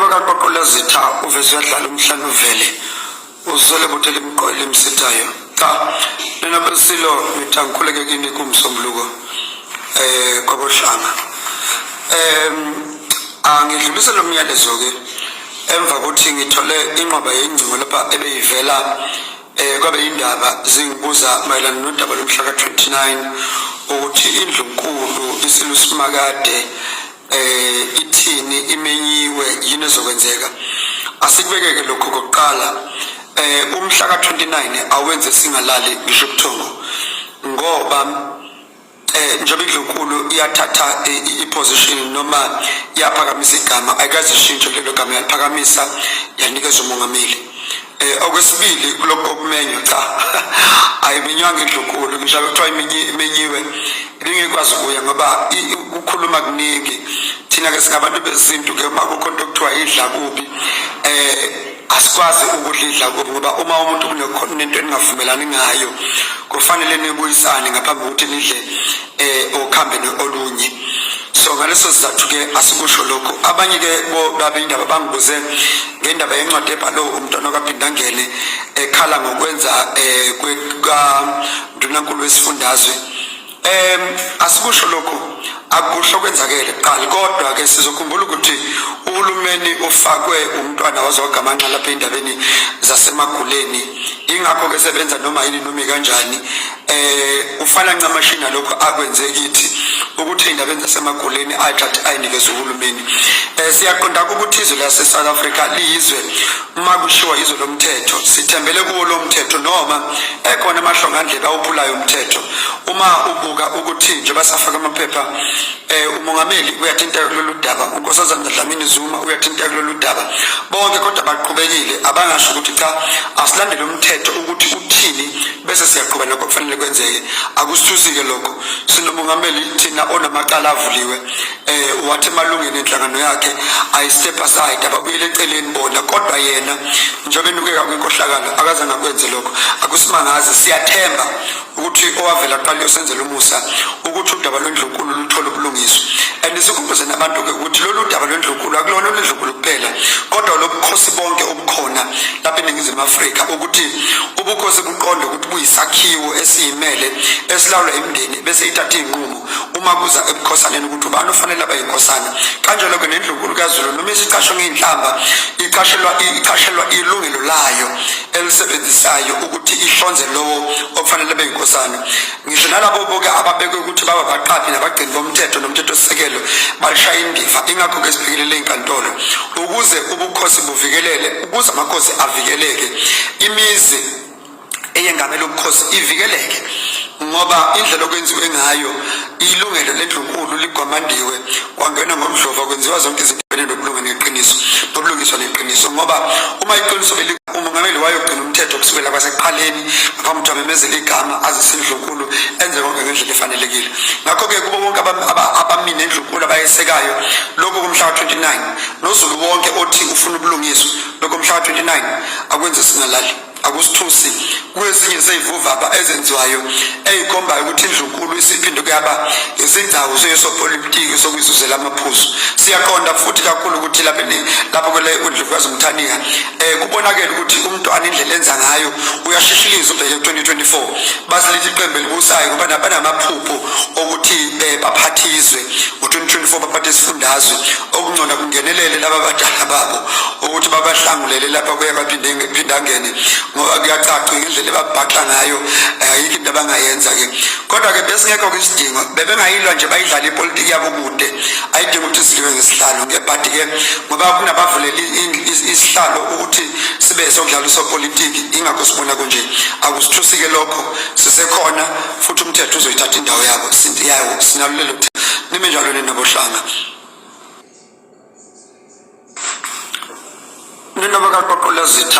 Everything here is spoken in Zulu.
Nina bakaqoqola zitha uveze uyadlala umhlane uvele uzole buthe limsithayo. Cha nina besilo ngithi angikhuleke kini kumsombuluko eh kwabohlanga. Angidlulise lo myalezo ke emva kokuthi ngithole inqwaba yengcingo lapha ebeyivela kwabe indaba zingibuza mayelana nodaba lomhla ka-29 ukuthi indlunkulu isilusimakade ithini imenyiwe yini ezokwenzeka. Asikubekeke lokho kokuqala. Umhla ka-29 awenze singalali ngisho ubuthongo ngoba njengoba indlunkulu iyathatha i-position noma iyaphakamisa igama, ayikaze ishintshe kulelo gama, yaliphakamisa yanikeza umongameli. Okwesibili kulokho kokumenywa, cha, ayimenywanga indlunkulu, ngisho kuthiwa imenyiwe ibingekwazi ukuya ngoba ukukhuluma kuningi. Thina-ke singabantu besintu ke, uma kukho into okuthiwa idla kubi, asikwazi ukudla idla kubi, ngoba uma umuntu kunento eningavumelani ngayo kufanele nibuyisane ngaphambi kokuthi nidle okhambeni olunye. So ngaleso sizathu ke asikusho lokho. Abanye ke babe indaba bangibuze ngendaba yencwadi ebhalwe umntwana kaPhindangene ekhala ngokwenza kaNdunankulu wesifundazwe. Asikusho lokho, akusho kwenzakele kuqala, kodwa ke sizokhumbula ukuthi uhulumeni ufakwe umntwana wazwagamanxa lapha endabeni zasemaguleni, ingakho ke sebenza noma yini noma kanjani. Ufana ncamashi nalokho akwenze kithi ukuthi ey'ndabeni zasemaguleni ayithathe ayinikeze uhulumeni. Siyaqonda ukuthi izwe lase-South Africa liyizwe, uma kushiwa izwe lomthetho, sithembele kuwo lo mthetho, noma ekhona amahlongandlebe awuphulayo umthetho. Uma ubuka ukuthi njengoba safaka amaphepha, umongameli uyathinteka kulolu daba, uNkosazana Dlamini Zuma uyathinteka kulolu daba, bonke kodwa baqhubekile, abangasho ukuthi cha, asilandele umthetho ukuthi uthini bese siyaqhuba lokho kufanele kwenzeke. Akusithusi-ke lokho, sinomongameli thina onamacala avuliwe. Wathi emalungeni enhlangano yakhe ayi-step aside, ababuyele eceleni bona, kodwa yena njengoba enukeka kwinkohlakalo akazange akwenze lokho. Akusimangazi, siyathemba ukuthi owavela kuqala uyosenzela umusa ukuthi udaba lwendlunkulu luthole ubulungiswa. And sikhumbuze nabantu-ke ukuthi lolu daba lwendlunkulu akulona olwendlunkulu kuphela, kodwa lobukhosi bonke obukhona lapha eNingizimu Afrika, ukuthi ubukhosi buqonde ukuthi buyisakhiwo esiyimele esilawula imindeni bese ithatha iy'nqumo uma kuza ebukhosaneni ukuthi ubani ofanele abe yinkosana. Kanjalo-ke nendlunkulu kaZulu, noma isicashwe ngey'nhlamba, icashelwa ilungelo layo elisebenzisayo ukuthi ihlonze lowo okufanele abe yinkosana. Ngisho nalabo boke ababekwe ukuthi baba baqaphi nabagcini bomthetho nomthethosisekelo balishaya indiva. Ingakho-ke sibhekelele iy'nkantolo ukuze ubukhosi buvikelele, ukuze amakhosi avikeleke, imizi eyengamele ubukhosi ivikeleke, ngoba indlela okwenziwe ngayo ilungelo lendlunkulu ligwamandiwe, kwangenwa ngomdlova, kwenziwa zonke izinto nobulunga neqiniso nobulungiswa neqiniso. Ngoba uma iqiniso umongameli wayogcina umthetho kusukela kwasekuqaleni ngaphambi ukuthi amemezele igama, azise indlunkulu, enze konke ngendlela efanelekile. Ngakho-ke kubo bonke abamini endlunkulu abayesekayo lokhu kumhla ka-29, noZulu wonke othi ufuna ubulungiswa, lokhu mhla ka-29 akwenze singalali, akusithusi. Kwezinye seyivuvaba ezenziwayo eyikhombayo ukuthi indlunkulu isiphinde kuyaba isigcawu sesopolitiki sokuyizuzela amaphuzu. Siyaqonda futhi kakhulu ukuthi lapho kule undlovukazi uMthaniya, kubonakele ukuthi umntwana indlela enza ngayo uyashishiliza ubheke ku-2024, basilithi iqembu elibusayo ngoba banamaphupho okuthi baphathe izwe ngo-2024, baphathe isifundazwe. Okungcono kungenelele laba abadala babo ukuthi babahlangulele lapha kuye kwaphindangene, ngoba kuyacaca ngendlela ebabhaxa ngayo, ayikho into abangayenza-ke. Kodwa-ke besingekho-ke isidingo, bebengayilwa nje bayidlala ipolitiki yabo kude, ayidingi ukuthi sidliwe ngesihlalo ngebhadi-ke, ngoba kunabavulela isihlalo ukuthi sibe sokudlala usopolitiki. Ingakho sibona kunje, akusithusi-ke lokho, sisekhona futhi umthetho uzoyithatha indawo yabo yawo, sinalo lelo nime njalo nina bohlanga. Nina bakaqoqola zitha.